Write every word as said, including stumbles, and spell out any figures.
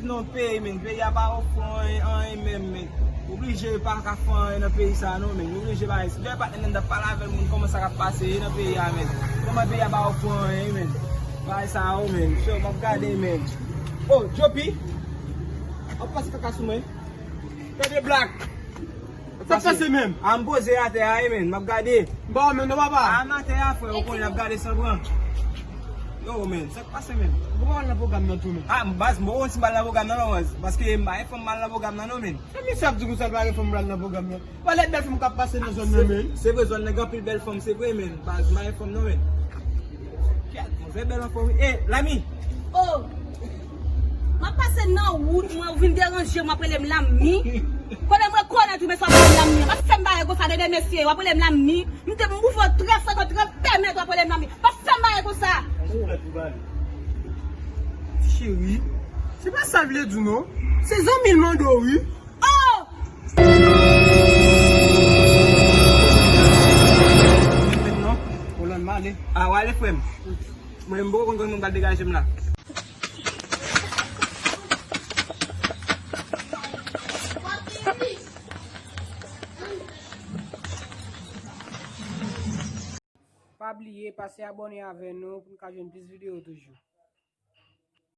Non, peyi, men, peyi a pa ofri anyen, anyen menm, men. Oblije pa ka fè anyen nan peyi sa, non, men. Oblije pa, si lè patnè m t ap pale avè l, moun, kòman sa k ap pase nan peyi a, men. Kòman peyi a pa ofri anyen, men. Bagay sa yo, men. So, m ap gade, men. Oh, Jopi! W ap pase kaka sou mwen? Tande blak! Sa k pase menm? A, m poze atè a, wi, men. M ap gade. M pa wè menm non, papa. A, m atè a, frè, ou konnen n ap gade san pran. Yo, men, sa k pase menm? Ou pa al nan pwogram nan tou, men. A, baz, m poko konn si m pral nan pwogram nan, non, baz. Paske m pa gen fanm m al nan pwogram nan, non, men. Sa misye ap di konsa, l pa gen fanm pral nan pwogram nan? Wè lè bèl fanm k ap pase nan zòn nan, men. Se vre, zòn nan gen anpil bèl fanm, se vre, men. Baz, m pa gen fanm, non, men. Kèt, manzè bèl anfòm, wi. E, Lami! Oh! M ap pase nan wout mwen, ou vin deranje m, w ap rele m Lami. Konnen mwen konnen tou, men sa w ap rele m Lami an. Pa fè m bagay konsa, tande mesye, w ap rele m Lami. M te, m ouvè w trè frank, trè pèmèt, w ap rele m Lami. Pa fè m bagay konsa. Ti cheri, se pa sa l vle di w non. Se zanmi l mande w, wi. Oh! Non, Kolòn, m ale. A, w ale, frè m. Mwen, m poko konn kòman m pral degaje m la. Pa bliye pase abòne avè nou pou n ka jwenn plis videyo toujou.